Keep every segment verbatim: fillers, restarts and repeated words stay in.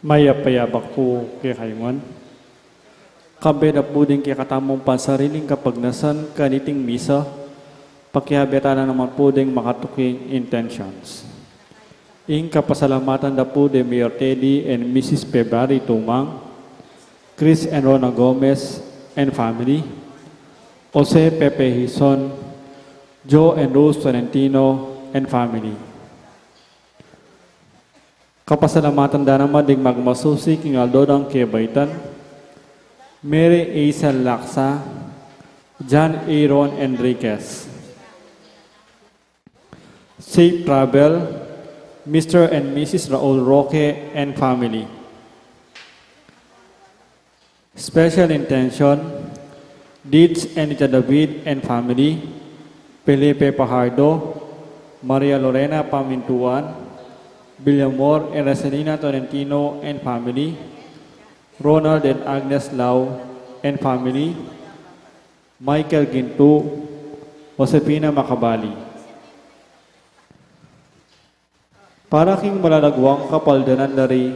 Mayap a yabak pu kekayu ngan. Kambe da pu ding kekatamung pansariling kapagnasan kaniting misa, pakiabe tana naman pu ding makatuking intentions. Ing kapasalamatan da pu di Mayor Teddy and Missus February Tumang, Chris and Rona Gomez and family, Jose Pepe Hison, Joe and Rose Tolentino and family. Kapasalamatan da naman ding magmasusi king aldo dang kebaitan, Mary Hazel Laksa, John Aaron Enriquez. Safe travel, Mister and Missus Raul Roque and family. Special intention, Dids and Ita David and family, Felipe Pajardo, Maria Lorena Pamintuan, Villamor and Rosalina Tolentino and family, Ronald and Agnes Lau and family, Michael Gintu, Josefina Macabali. Para king malalaguang kapaldanan da ri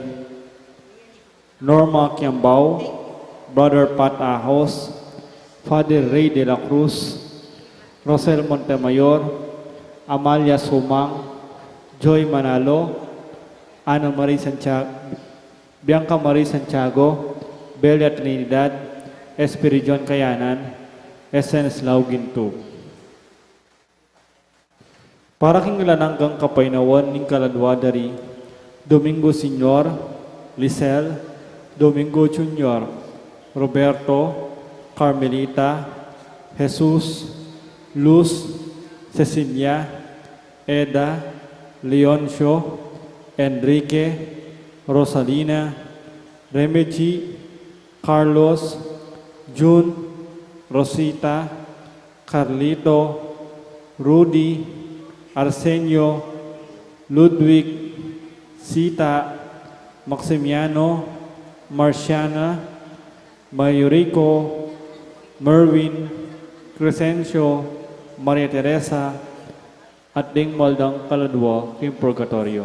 Norma Kiambao, Brother Pat Ahos, Father Ray de la Cruz, Rosel Montemayor, Amalia Sumang, Joy Manalo, Ana Marie Santiago, Bianca Marie Santiago, Belia Trinidad, Espiridion Kayanan, Essence Lau Gintu. Para king alang anggang kapaynawan ning kaladua da ri Domingo Senior, Lisel, Domingo Junior, Roberto, Carmelita, Jesus, Luz, Cecilia, Eda, Leoncio, Enrique, Rosalina, Remedy, Carlos, Jun, Rosita, Carlito, Rudy, Arsenio, Ludwig, Sita, Maximiano, Marciana, Mayurico, Merwin, Crescencio, Maria Teresa, at ding maldang kaladua king purgatorio.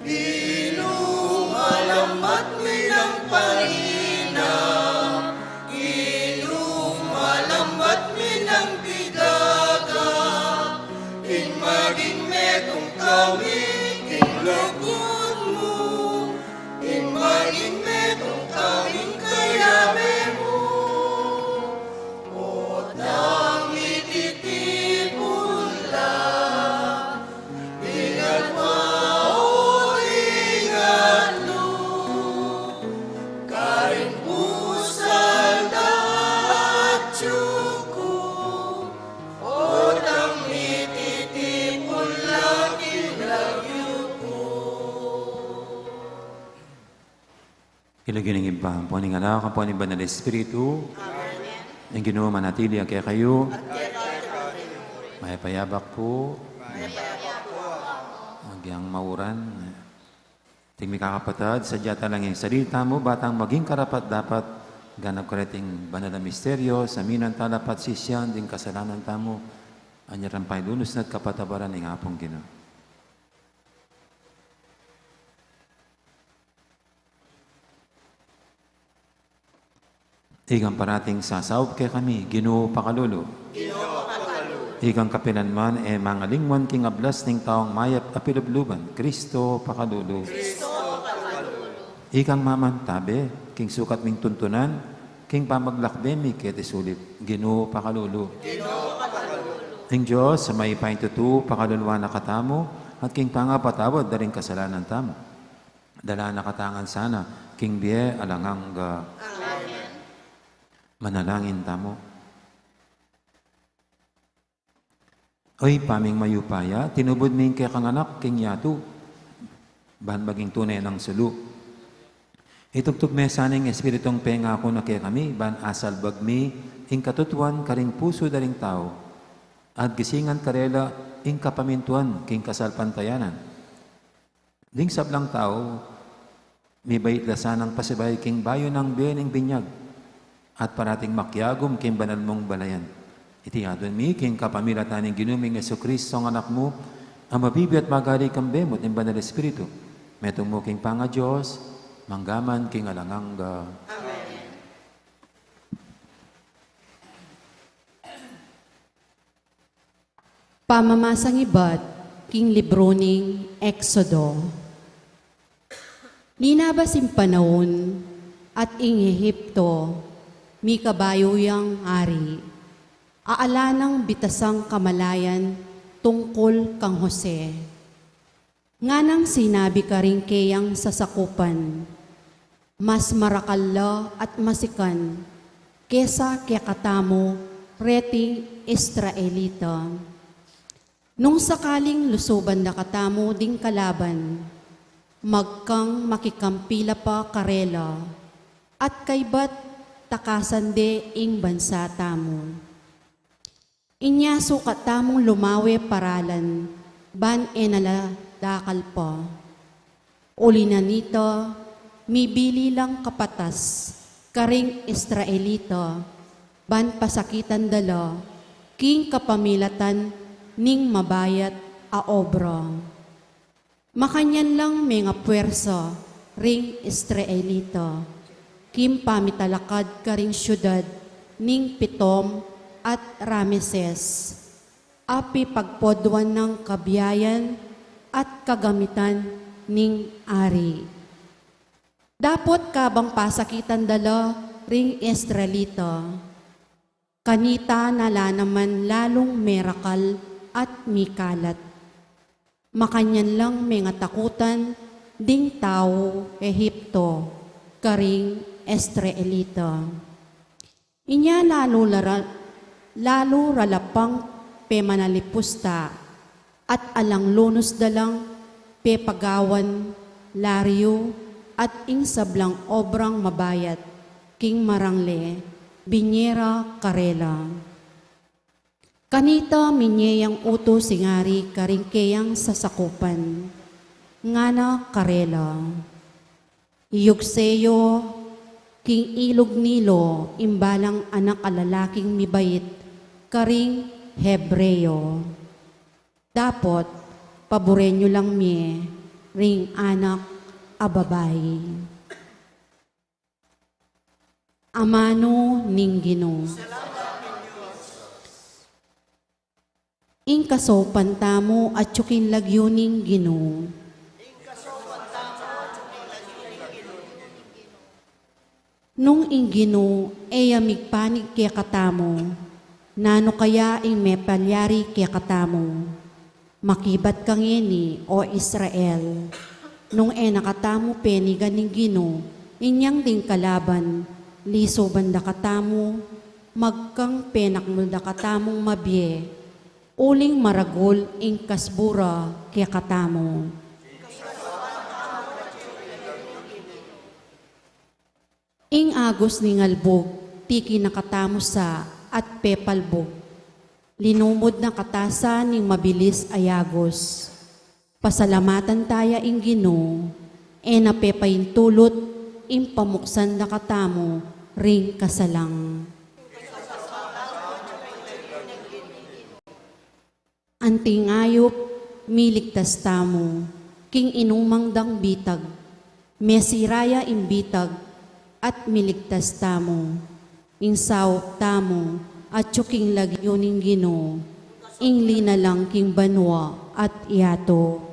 Ginu, malambat mi nang pangina. Ginu, malambat mi nang pigaga. Ing maging metung kami king lugud mu. Ing maging metung kami king kayabe mu. Potang mititipun la. Ingat wa o ingat lu, karing pusal da atyu ku, potang mititipun la king lagyu ku. King lagyu ning Ibpa, ampo ning Anak, ampo ning Banal Espiritu. Amen. Ing Ginu manatili ya kekayu. At kekayu rin. Mayap a yabak pu. Mayap a yabak pu. Agyang mauran. Ding mikakapatad, sadya talang ing salita mu, ba tang maging karapat-dapat, ganap kareting banal a misteryo, saminan tala pat sisian ding kasalanan tamu, anya rang pailunus na at kapatabaran ning Apung Ginu. Ikang parating sasaup kekami, Ginu, pakalulu. Ginu, pakalulu. Ikang kapilanman e mangalingwan king ablas ning taung mayap a pilubluban, Kristo, pakalulu. Kristo, pakalulu. Ikang mamantabe king sukat ming tuntunan, king pamaglakbe mi keti sulip, Ginu, pakalulu. Ginu, pakalulu. Ing Dios a mayupaya king tutu, pakaluluan na katamu, at king pangapatawad da ring kasalanan tamu, dala na katamu ngan sana king bie alang angga. Amen. Manalangin tamu. O Ibpa ming mayupaya, tinubud me ing kekang Anak king yatu, ban maging tune nang sulu. Itugtug me sana ing Espiritung pengaku na kekami, ban asalbag mi ing katutuan karing pusu da ring tau, at gisingan karela ing kapamintuan king kasalpantayanan. Ding sablang tau, mibait la sanang pasibay king bayu nang bie ning binyag, at parating makiagum king banal mung balayan. Iti adwan mi king kapamilatan ning Ginu ming Jesucristo, a Anak mu, a mabibie at magari kambe mu at ning Banal Espiritu, metung mu king pangaDios, mangga man king alang angga. Amen. Pamamasang ibat king libru ning Exodo. Linabas ing panaun at ing Egipto, mikabayu yang ari, a ala nang bitasang kamalayan tungkul kang Jose. Nganang sinabi karing keyang sasakupan, "Mas marakal la at masikan kesa kekatamu reting Israelita. Nung sakaling lusuban da katamu ding kalaban, magkang makikampi la pa karela, at kaybat takasan de ing bansa tamu." Inya sukat tamung lumawe paralan, ban e na la dakal pa. Uli na nita, mibili lang kapatas karing Israelita, ban pasakitan da la king kapamilatan ning mabayat a obra. Makanyan lang mengapuersa ring Israelita king pamitalakad karing siudad ning Pitom at Rameses, a pepagpoduan nang kabiayan at kagamitan ning ari. Dapot kabang pasakitan da la ring Israelita, kanita na la naman lalung merakal at mikalat. Makanyan lang mengatakutan ding tau Egipto karing Israelita. Inya lalu la ra-, lalu ra la pang pemanalipusta, at alang lunus da lang pepagawan lariu at ing sablang obrang mabayat king marangle, binye ra karela. Kanita minye yang utus ing ari karing keyang sasakupan, ngana karela, "Iyugse yu king ilug Nilo ing balang anak a lalaking mibait karing Hebreo. Dapot paburen yu lang mie ring anak a babai." Amanu ning Ginu. Ing kasaupan tamu atyu king lagyu ning Ginu. Nung ing Ginu e ya migpanig kekatamu, nanu kaya ing mepalyari kekatamu? Makibat kangeni, o Israel, nung e na katamu penigan ning Ginu, inyang ding kalaban, lisuban da katamu, magkang penakmul da katamung mabie, uling maragul ing kasbu ra kekatamu. Ing agus ning albug, tiki na katamu sa at pepalbug. Linumud na kata sa ning mabilis a yagus. Pasalamatan ta ya ing Ginu, e na pepaintulut ing pamuksan da katamu ring kasalang. Anting ayup, miligtas tamu king inumang dang bitag. Mesira ya ing bitag at miligtas tamu. Ing saup tamu atyu king lagyu ning Ginu, ing linalang king banua at yatu.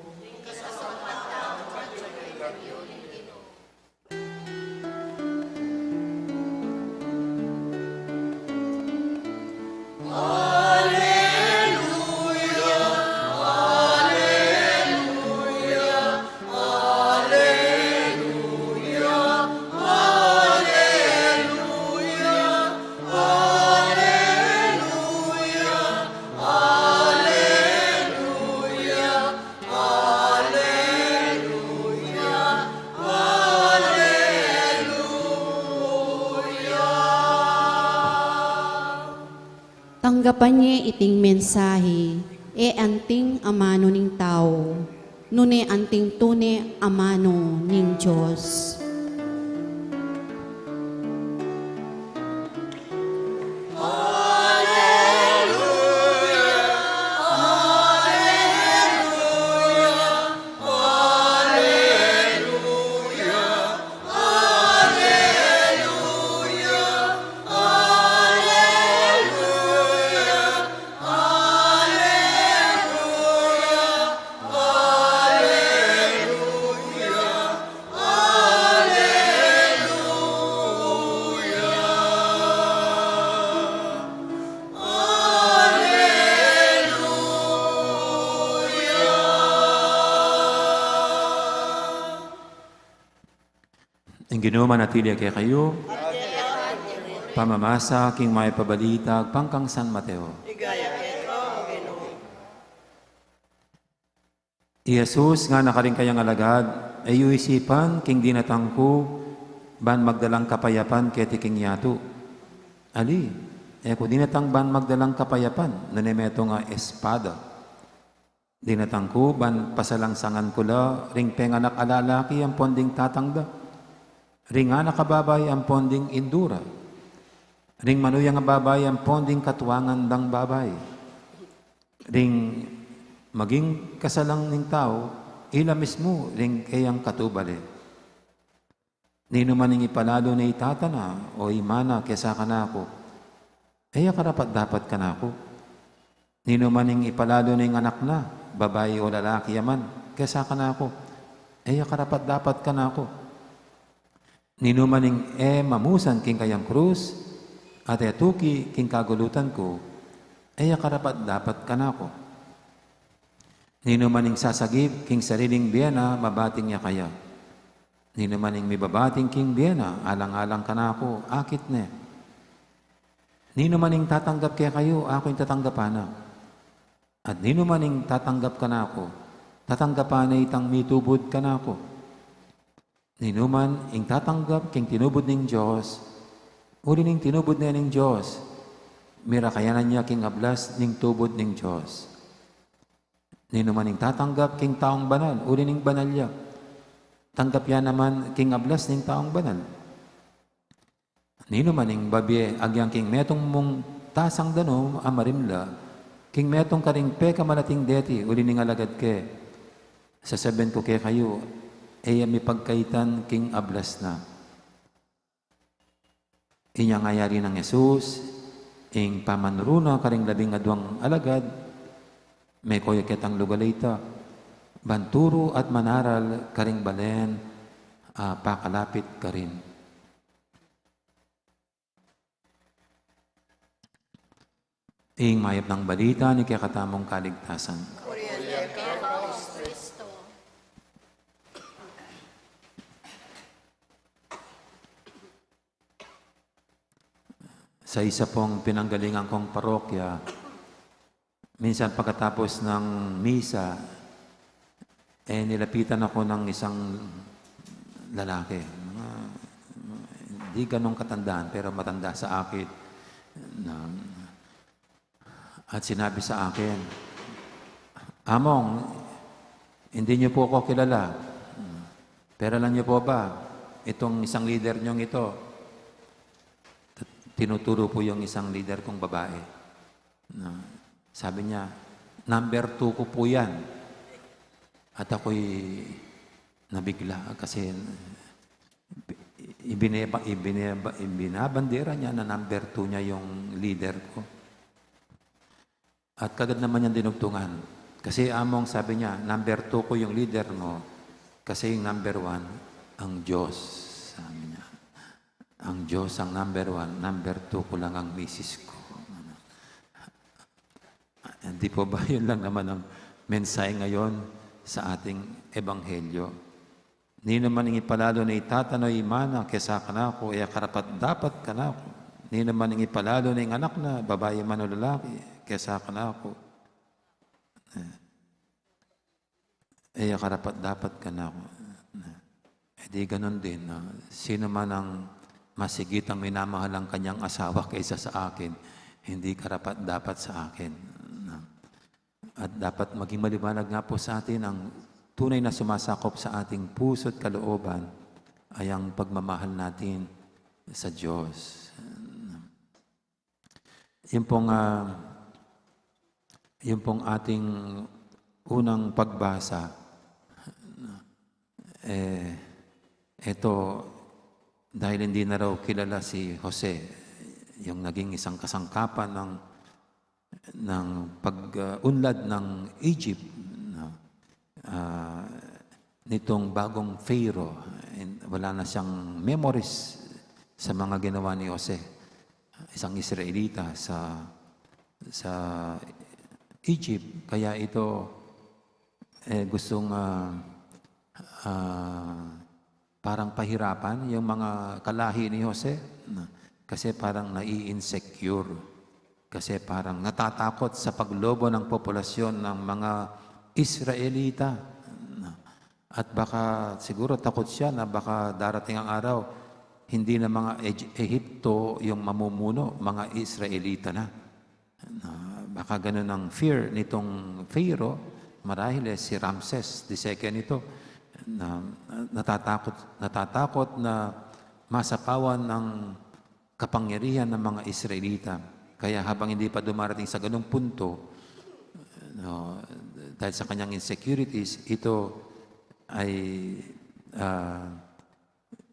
Tanggapan ye iting mensahe, e anting amanu ning tau, nune anting tune amanu ning Dios. Ing Ginu manatili ya kekayu. Pamamasa king mayap a balita agpang kang San Mateo. I Jesus ngana karing kayang alagad, e yu isipan king dinatang ku ban magdalang kapayapan keti king yatu. Ali, e ku dinatang ban magdalang kapayapan, nune metung a espada. Dinatang ku ban pasalangsangan ku la ring penganak a lalaki ampon ding tatang da, ring anak a babai ampon ding indu ra, ring manuyang a babai ampon ding katuangan dang babai, ring maging kasalang ning tau, ila mismu ring keyang katubale. Ninuman ing ipalalu ne i tata na o i ina na kesa kanaku, e ya karapat-dapat kanaku. Ninuman ing ipalalu ne ing anak na, babai o lalaki ya man, kesa kanaku, e ya karapat-dapat kanaku. Ninuman ing e mamusan king kayang krus, at e tuki king kagulutan ku, e ya karapat-dapat kanaku. Ninuman ing sasagip king sariling bie na, mabating ya kaya. Ninuman ing mibabating king bie na, alang-alang kanaku, akit ne. Ninuman ing tatanggap kekayu, aku ing tatanggapan na. At ninuman ing tatanggap kanaku, tatanggapan ne itang mitubud kanaku. Ninuman ing tatanggap king tinubud ning Dios, uli ning tinubud ne ning Dios, mirakayanan ya king ablas ning tubud ning Dios. Ninuman ing tatanggap king taung banal, uli ning banal ya, tanggap ya naman king ablas ning taung banal. Ninuman ing babie agyang king metung mung tasang danum a marimla, king metung karing pekamalating deti, uli ning alagad ke, sasabian ku kekayu, e ya mipagkaitan king ablas na. Inya ngayari nang Jesus ing pamanuru na karing labing adwang alagad, meko ya ketang lugar a ita, ban turu at manaral karing balen a pakalapit karin. Ing mayap nang balita ning kekatamung kaligtasan. Sa isa pong pinanggalingan kong parokya, minsan pagkatapos ng misa, eh, nilapitan ako ng isang lalaki. Mga, di ganong katandaan, pero matanda sa akin. Na, at sinabi sa akin, "Among, hindi niyo po ako kilala. Pero alam niyo po ba, itong isang leader niyong ito," tinuturo po yung isang leader kong babae. Na, sabi niya, "Number two ko po yan." At ako'y nabigla kasi ibineba-, ibineba-, ibinabandera niya na number two niya yung leader ko. At kagad naman niyang dinugtungan. "Kasi, Among," sabi niya, "number two ko yung leader mo. Kasi yung number one, ang Diyos," sabi niya. "Ang Diyos ang number one, number two ko lang ang misis ko." Hindi po ba yun lang naman ang mensahe ngayon sa ating ebanghelyo? Ninuman ing ipalalu ne i tata na o i ina na kesa kanaku, e ya karapat-dapat kanaku. Ninuman ing ipalalu ne ing anak na, babai man o lalaki, kesa kanaku, e ya karapat-dapat kanaku. E di ganun din, no? Sino man ang mas higit ang minamahal ang kanyang asawa kaysa sa akin, hindi karapat-dapat sa akin. At dapat maging maliwanag nga po sa atin ang tunay na sumasakop sa ating puso at kalooban ay ang pagmamahal natin sa Diyos. Yun pong, ah, yun pong ating unang pagbasa. Eh, eto, dahil hindi na raw kilala si Jose, yung naging isang kasangkapan ng, ng pag-unlad ng Egypt, no? Ah, nitong bagong Pharaoh, and wala na siyang memories sa mga ginawa ni Jose, isang Israelita sa, sa Egypt. Kaya ito, eh, gustong, ah, ah, parang pahirapan yung mga kalahi ni Jose, no? Kasi parang nai-insecure. Kasi parang natatakot sa paglobo ng populasyon ng mga Israelita, no? At baka siguro takot siya na baka darating ang araw, hindi na mga Ej-, Ehipto yung mamumuno, mga Israelita na. Na baka ganun ang fear nitong Pharaoh, marahil, eh, si Ramses the second ito, na natatakot, natatakot na masapawan ng kapangyarihan ng mga Israelita. Kaya habang hindi pa dumarating sa ganung punto, no, dahil sa kanyang insecurities, ito ay, ah,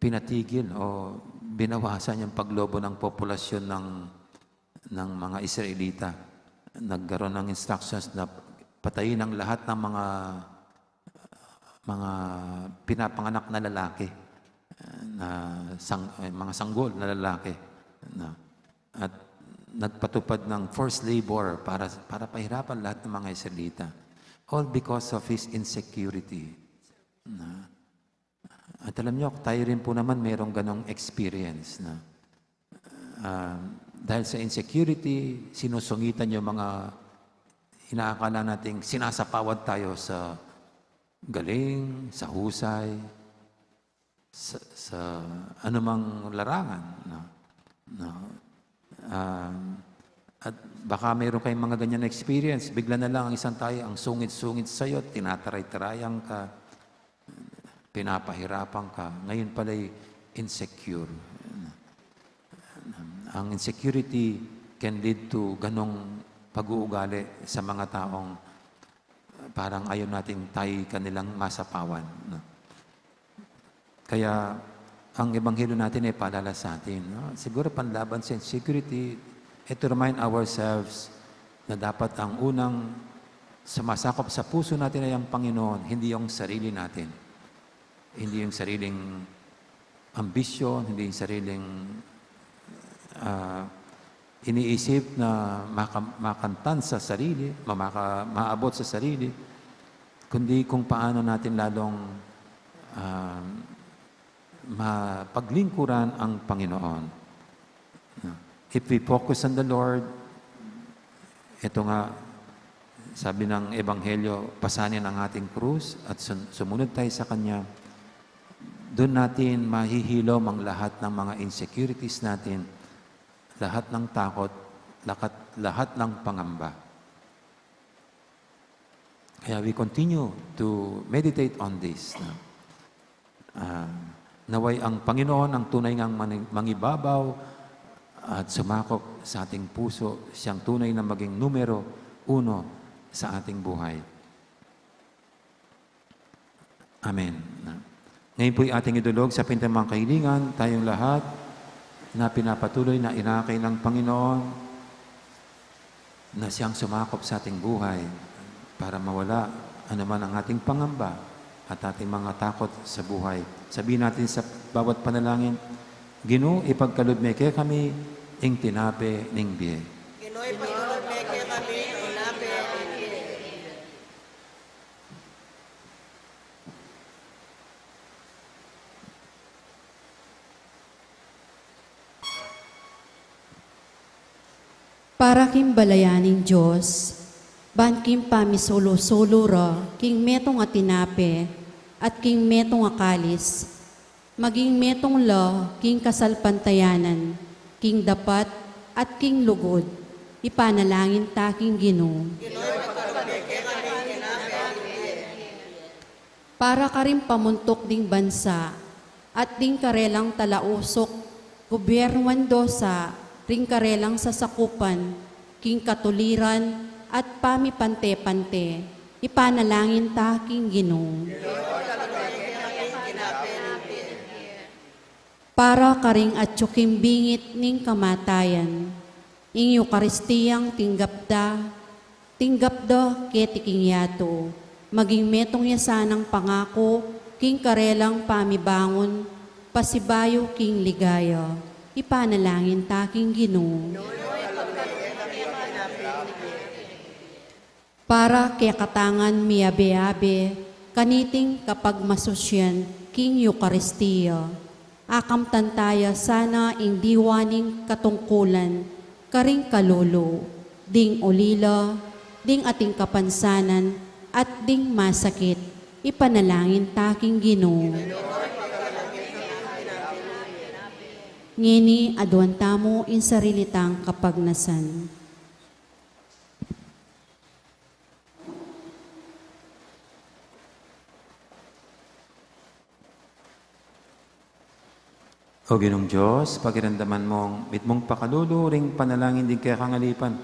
pinatigil o binawasan yung paglobo ng populasyon ng, ng mga Israelita. Nagkaroon ng instructions na patayin ang lahat ng mga, mga pinapanganak na lalaki, na sang-, eh, mga sanggol na lalaki. Na, at nagpatupad ng forced labor para, para pahirapan lahat ng mga Israelita. All because of his insecurity. Na, at alam niyo, tayo rin po naman merong ganong experience na, ah, dahil sa insecurity, sinusungitan yung mga inaakala nating sinasapawan tayo sa galing, sa husay, sa, sa anumang larangan, no? No? Um, at baka mayroon kayong mga ganyan na experience, bigla na lang ang isang tao, ang sungit-sungit sa'yo, tinataray-tarayan ka, pinapahirapan ka, ngayon pala'y insecure. Ang insecurity can lead to ganong pag-uugali sa mga taong parang ayaw nating tayo kanilang masapawan, no? Kaya ang ebanghelyo natin ay paalala sa atin, no? Siguro panlaban sa insecurity, eh, to remind ourselves na dapat ang unang sumasakop sa puso natin ay ang Panginoon, hindi yung sarili natin. Hindi yung sariling ambisyon, hindi yung sariling, ah, iniisip na maka-, makantan sa sarili, ma-, maka-, maabot sa sarili, kundi kung paano natin lalong, ah, mapaglingkuran ang Panginoon. If we focus on the Lord, ito nga, sabi ng Ebanghelyo, pasanin ang ating krus at sun-, sumunod tayo sa Kanya. Doon natin mahihilom ang lahat ng mga insecurities natin, lahat ng takot, lahat, lahat ng pangamba. Kaya we continue to meditate on this, no? Ah, naway ang Panginoon ang tunay ngang mani-, mangibabaw at sumakop sa ating puso, siyang tunay na maging numero uno sa ating buhay. Amen. Ngayon po'y ating idulog sa pintang kahilingan, tayong lahat na pinapatuloy na inakay ng Panginoon na siyang sumakop sa ating buhay para mawala anuman ang ating pangamba at ating mga takot sa buhay. Sabihin natin sa bawat panalangin, "Ginu, ipagkalub me kekami ing tinape ning bie." Ginu, ipagkalub me kekami ing tinape ning bie. Para king balayan ning Dios, ban king pamisulu-sulu ra king metung a tinape at king metung a kalis, maging metung la king kasalpantayanan, king dapat at king lugud, Ipanalangin ta king Ginu. Para karing pamuntuk ding bansa at ding karelang talausuk, gobyernu, andosa ring karelang sasakupan king katuliran at pamipante-pante, ipanalangin ta king Ginu. Para karing atyu king bingit ning kamatayan, ing Eukaristiyang tinggap da, tinggap da keti king yatu, maging metung ya sanang pangaku king karelang pamibangun pasibayu king ligaya, ipanalangin ta king Ginu. Para kekatang miabe-abe kaniting kapagmasusian king Eukaristiya, akamtan taya sana ing diwa ning katungkulan karing kalulu, ding ulila, ding ating kapansanan, at ding masakit, ipanalangin ta king Ginu. Ngeni aduan tamu ing sarili tang kapagnasan. O Ginung Dios, pakiramdaman mung mitmung pakalulu ring panalangin ding kekang alipan.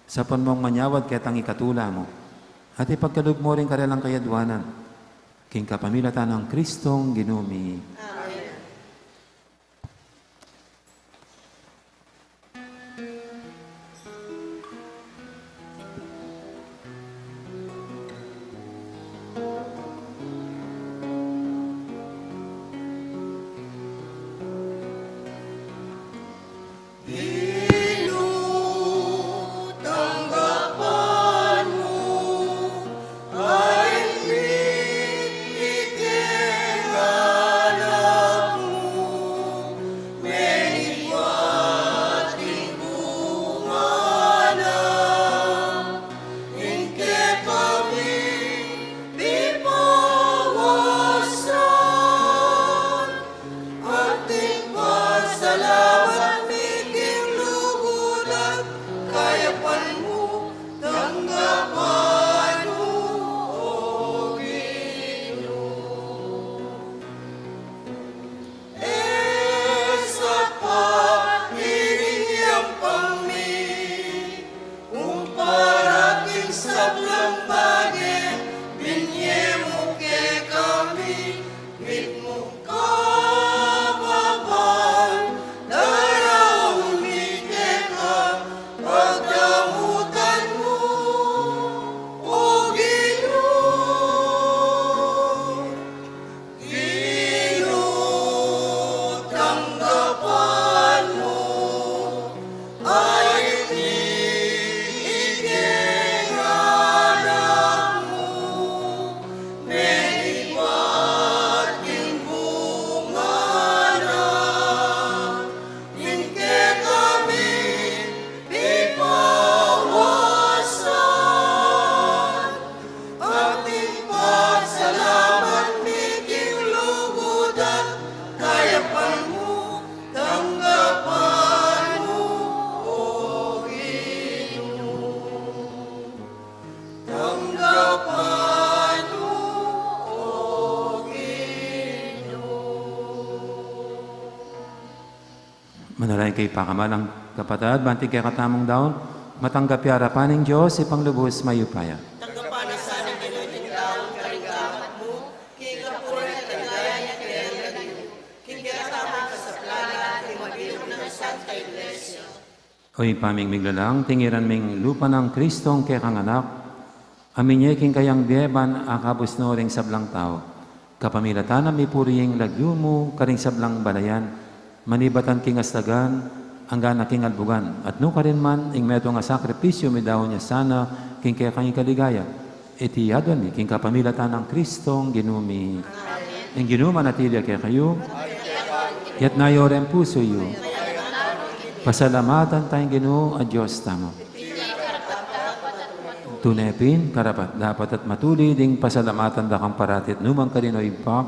Sapun mung manyawad ketang ikatula mu, at ipagkalub mu ring karelang kayadwanan, king kapamilatan nang Kristong Ginu mi. Amen. Ating pasalamat mi king lugud at kayapan mu, tanggapan mu, O Ginu. E sapat ining yampang mi, kumpara king sablang bage binye mu kekami, mitmung kababal daraun mi keka, pagdamutan mu, O Ginu. Ginu, tanggapan mu, ayu mi ing anak mu, menibat king bunga na, ing kekami pipawasan. Ating pasalamat mi king lugud at kayapan mu, tanggapan mu, O Ginu. Tanggapan mu, O Ginu. Manalangin kayu, pakamalan kung kapatad, ban king kekatamung daun, matanggap ya arapan ning Dios, Ibpang lubus mayupaya. Tanggapan na sa ning Ginu iting daun karing gamat mu, king kapuran at kaligayan ning lagyu, king kekatamung kasaplalan at king mabilug nang Santa Iglesia. O Ibpa ming miglalang, tingiran ming lupa nang Kristong kekang Anak, a minye king kayang bie ban akabus no ring sablang tau. Kapamilatan na mipuri ing lagyu mu karing sablang balayan, manibatan king astagan, angga na king albugan, at nukarin man ing metung a sakripisyu midaun ya sana king kekang ikaligaya. Iti aduan mi king kapamilatan nang Kristong Ginu mi. Amen. Ing Ginu manatili ya kekayu. Itas yu ring pusu yu. Pasalamatan taya ing Ginu a Dios tamu. Tune pin, karapat-dapat at matulid ing pasalamatan da kang parati at nu man karin, O Ibpa,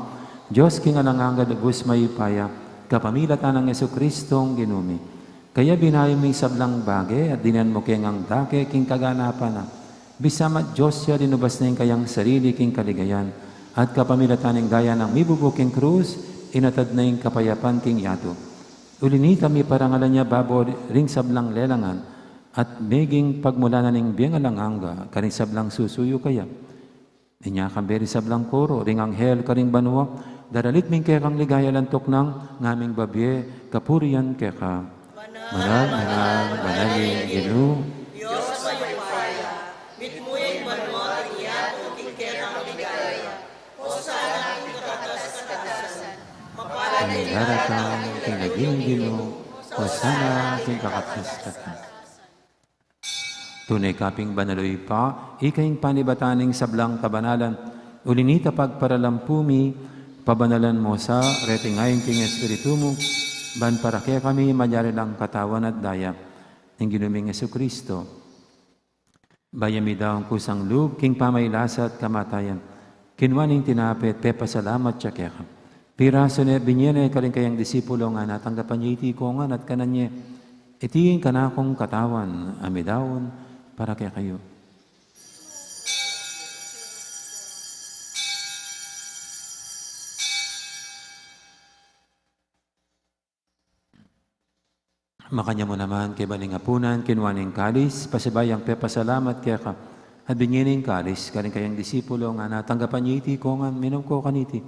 Dios king alang angga, lubus mayupaya, kapamilatan nang Jesucristong Ginu mi. Kaya binayu mu ing sablang bage at dinan mu keng dake king kaganapan na. Bisa man Dios ya, linubas na ing kayang sarili king kaligayan, at kapamilatan ning daya nang mibubu king krus, inatad na ing kapayapan king yatu. Uli nita, miparangalan ya babo ring sablang lelangan, at meging pagmulan na ning bie alang angga karing sablang susuyu kaya. Inya kambe ring sablang koro ring anghel karing banua, daralit mi keka ing ligaya alang tuknang, ngaming babie kapurian keka. Banal, banal, banal ing Ginu. Dios mayupaya, mitmu ya ing banua at ing yatu king kekang ligaya. Hosana king kakatas-katasan. Mapalad ing daratang king lagyu ning Ginu. Hosana king kakatas-katasan. Tune ka pin banal, o Ibpa, ika ing panibatan ning sablang kabanalan. Uli nita pagparalampu mi, pabanalan mu sa reting ain king Espiritu mu, ban para kekami malyari lang katawan at daya ning Ginu ming Jesucristo. Bayu ya midaun kusang lub king pamaylasa at kamatayan, kinua ne ing tinape at pepasalamat ya keka. Pirasu ne, binie ne karing kayang disipulo, ngana, tanggapan ye iti ikongan at kanan ye. Iti ing kanakung katawan a midaun para kekayu. Makanyan mu naman, kaybat ning apunan, kinua ne ing kalis, pasibayu yang pepasalamat keka, at binie ne ing kalis karing kayang disipulo, ngana, tanggapan ye iti ikongan, minum ko kaniti.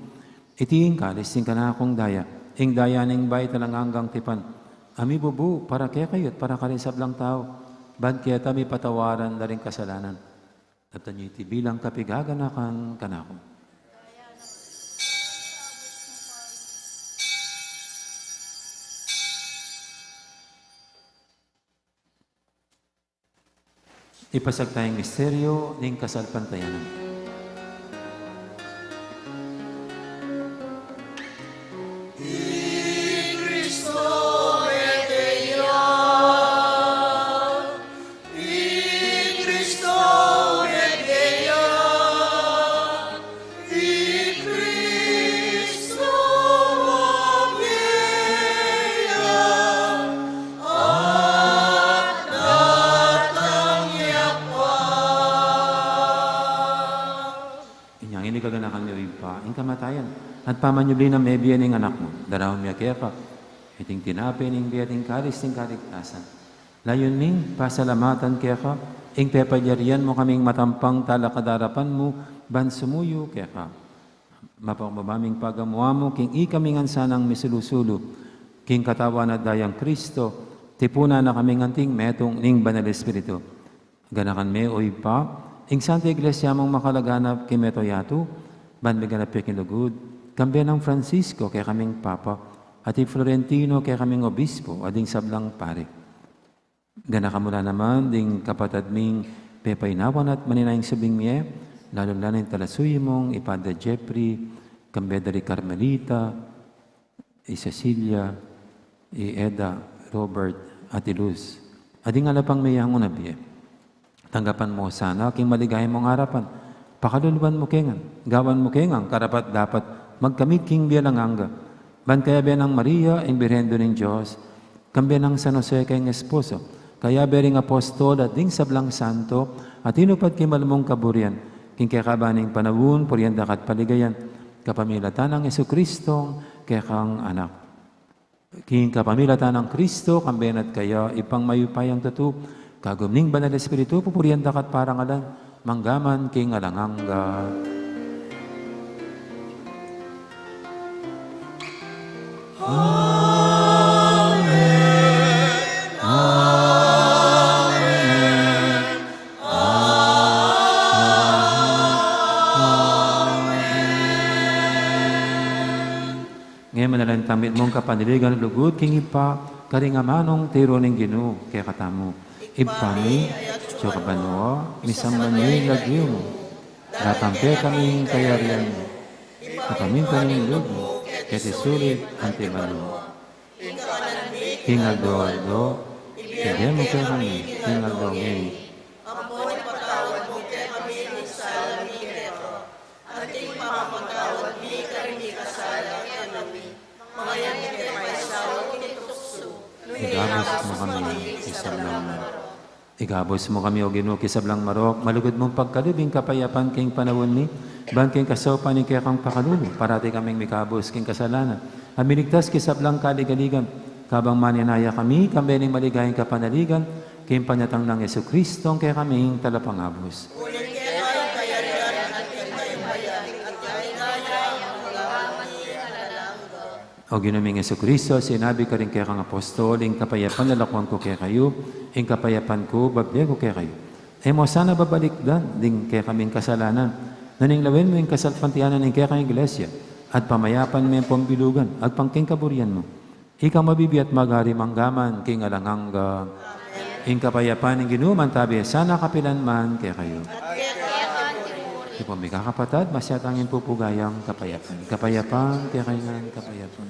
Iti ing kalis ning kanakung daya, ing daya ning bayu at alang anggang tipan, a mibubu para kekayu at para karing sablang tau, ban keta mipatawaran la ring kasalanan. Daptan ye iti bilang kapaganakan kanaku. Ipasag taya ing misteryu ning kasalpantayanan. I Kristo mete ya. I Kristo mete ya. I Kristo mete ya. At datang ya pa. Inya ngeni kaganakan mi, o Ibpa, ing kamatayan at pamanyubli nang mebie ning Anak mu. Daraun mi keka iting tinape ning bie at ing kalis ning kaligtasan. Layun ming pasalamatan keka ing pepalyarian mu kaming matampang talakad king arapan mu ban sumuyu keka. Mapakumbaba ming pagamu-amu king ikami ngan sanang misulu-sulu king katawan at dayang Kristo, tipunan na kaming anting metung ning Banal Espiritu. Ganakan me, o Ibpa, ing Santa Iglesia mung makalaganap king mabilug a yatu, ban miganap ya king lugud, kambe nang Francisco kekaming Papa, at i Florentino kekaming Obispo, at ding sablang pari. Ganakan mu la naman ding kapatad ming pepainawan at manenaya king subling mie, lalu la na ing talasuyu mung i Padre Jeffrey, kambe da ri Carmelita, i Cecilia, i Eda, Robert, at i Luz. At ding ala pang meyanguna bie. Tanggapan mu sana king maligaya mung arapan. Pakaluluan mu kami ngan, gawan mu kaming karapat-dapat magkamit king bie alang angga. Ban kayabe nang Maria, ing Birhen Indu ning Dios, kambe nang San Jose kayang esposo, kayabe ring apostol at ding sablang santo a tinupad king malmung kaburian, king kekaban ning panaun, purian da ka at paligayan, kapamilatan nang Jesucristo, kekang Anak. King kapamilatan nang Kristo, kambe na at kaya, Ibpang mayupayang tutu, kagum ning Banal Espiritu, pupurian da ka at parangalan, mangga man king alang angga. Amen. Amen. Amen. Ngeni manalangin tang mitmung kapanaligan lugud king Ibpa, karing amanung tiru ning Ginu kekatamu. Ibpa mi, atsu ka banua, misamban ya ing lagyu mu. Datang kekami ing kayarian mu. Mipamintuan ing lub mu, keti sulip anti banua. Ing kakanan mi king aldo-aldo, ibie mu kekami king aldo ngeni. Ampon ipatawad mu kekami ing sala mi keka, anti ing pamamatawad mi karing mikasala kekami. Manga e mu ke paisaul king tuksu, nune Ikabus mu kami king sablang marok. Ikabus mu kami, O Ginu, king sablang marok, malugud mung pagkalub ing kapayapan king panaun mi, ban king kasaupan ning kekang pakalulu, parati kaming mikabus king kasalanan, at miligtas king sablang kaligaligan, kabang manenaya kami, kambe ning maligayang kapanaligan, king panyatang nang Jesucristo, ing kekaming Talapangabus. Uling keka ing kayarian at ing kayarian at ing kayarian. O Ginu ming Jesucristo, sinabi mu karing kekang apostol, ing kapayapan lalakwan ku kekayu, ing kapayapan ku babie ku kekayu. E mu sana babalikdan ding kekaming kasalanan, nune lawen mu ing kasalpantayanan ning kekang Iglesia, at pamayapan me ampong bilugan agpang king kaburian mu. Ika mabibie at magari mangga man king alang angga. Ing kapayapan ning Ginu mantabe sana kapilan man kekayu. Ipo mi kakapatad, masyatang ing pupugayang kapayapan. Kapayapan, kekayu ngan kapayapan.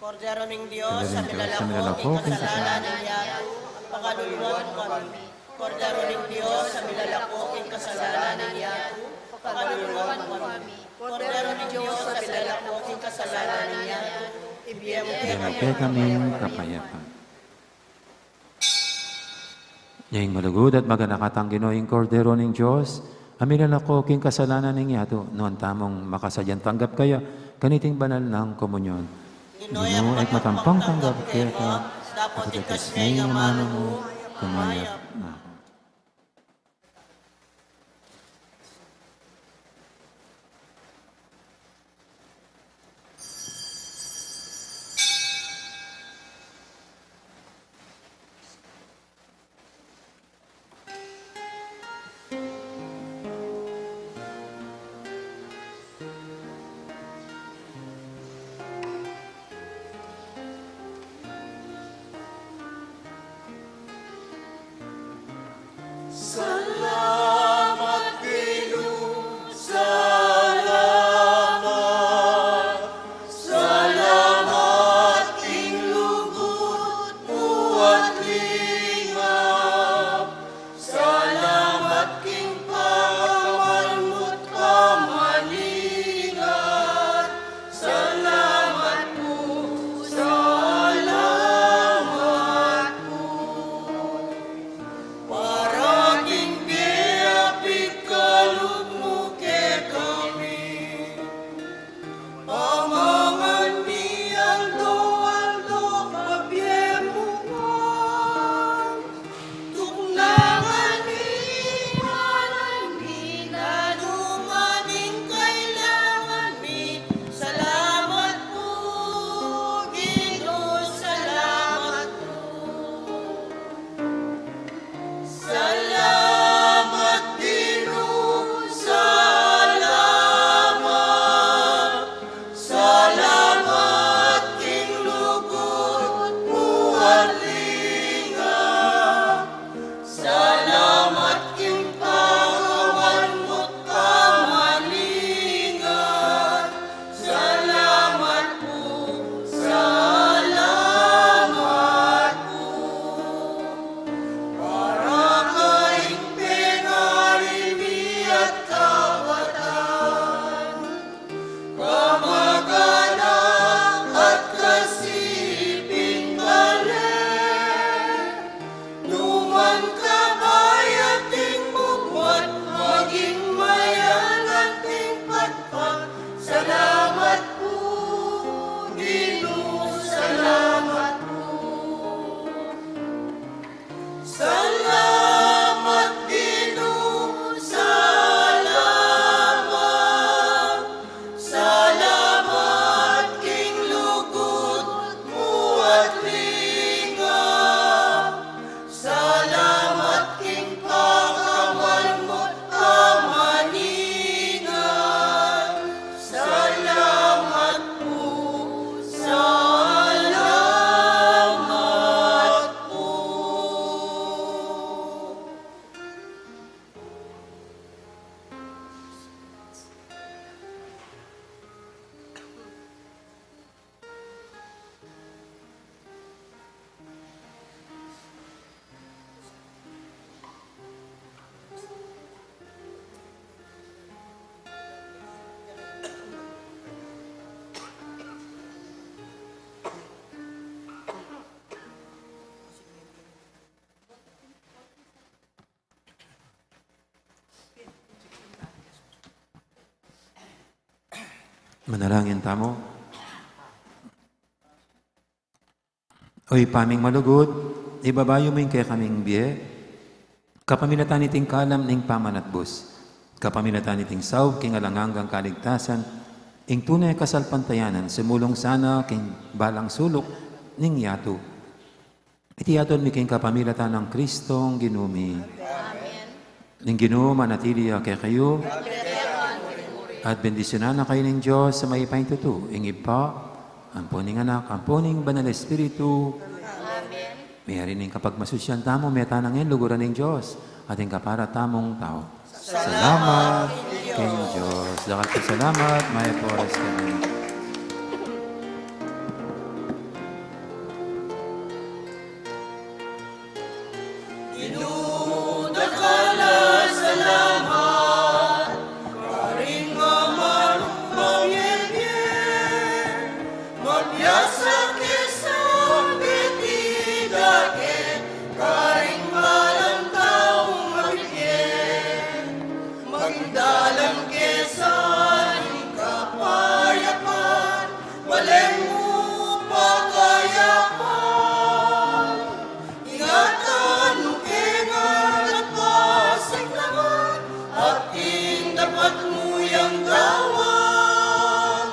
Kordero ning Dios, Kordero ning Dios, a milalako king kasalanan ning yatu, pakaluluan mu kami. Kordero ning Dios, a milalako king kasalanan ning yatu, pakaluluan mu kami. Kordero ning Dios, a milalako king kasalanan ning yatu, ibie mu kekami ing kapayapan. Ing malugud at maganakang Ginu, ing Kordero ning Dios, a milalako king kasalanan ning yatu, nuan tamung makasadyang tanggap kaya kaniting banal nang komunyon. Ginu, e ku matampang tanggap keka, dapot itas me ing amanu mu, kumayap na ku. Manalangin tamu. O Ibpa ming malugud, ibaba yu mu ing kekaming bie kapamilatan niting kalam ning pamanatbus, kapamilatan niting saup king alang anggang kaligtasan, ing tune kasalpantayanan sumulung sana king balang suluk ning yatu. Iti aduan mi king kapamilatan nang Kristong Ginu mi. Amen. Ing Ginu manatili ya kekayu. At bendisyunan na kayu ning Dios a mayupaya king tutu, ing Ibpa, ampo ning Anak, ampo ning Banal Espiritu. Amen. Meyari ning kapagmasusyan tamu, meta na ngeni king lugud ning Dios, at ing kapara tamung tau. Salamat king Dios. Dakal pung salamat, mayap a oras kekayu. Ginu, dakal a salamat, karing amarung mabibie, mabiasa ke sa beti dake, karing balang taung mabibie. Maging dalan ke sa ing kapayapan, bale mu pakayapan. Ingatan mu ke ngan at pasiknawan, at ing dapat mu yang gawan.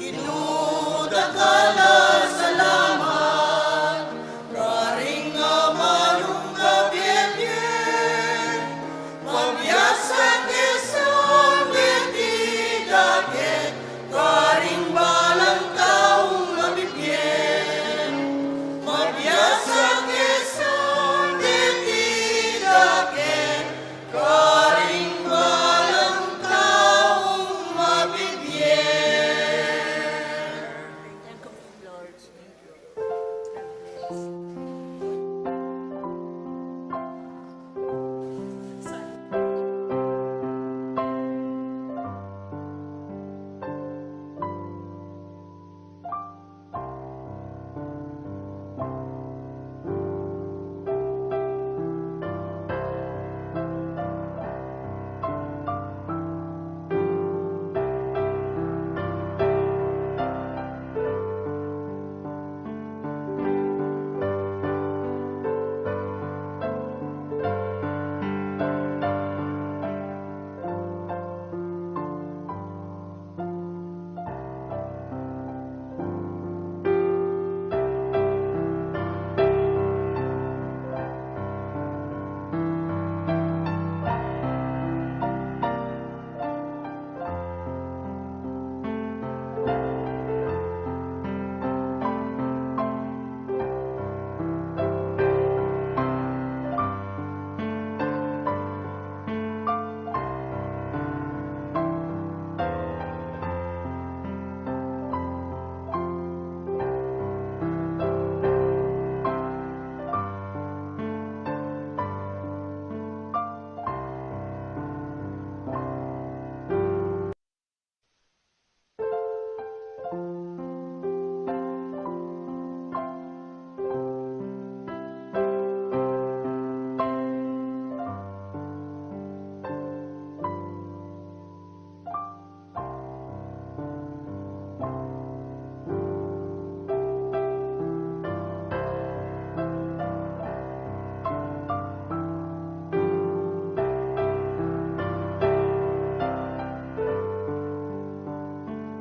Ginu, dakal a salamat, karing amarung mabibie, mabiasa ke sa beti dake, karing balang taung mabibie, mabiasa ke sa beti dake, karing balang taung mabibie.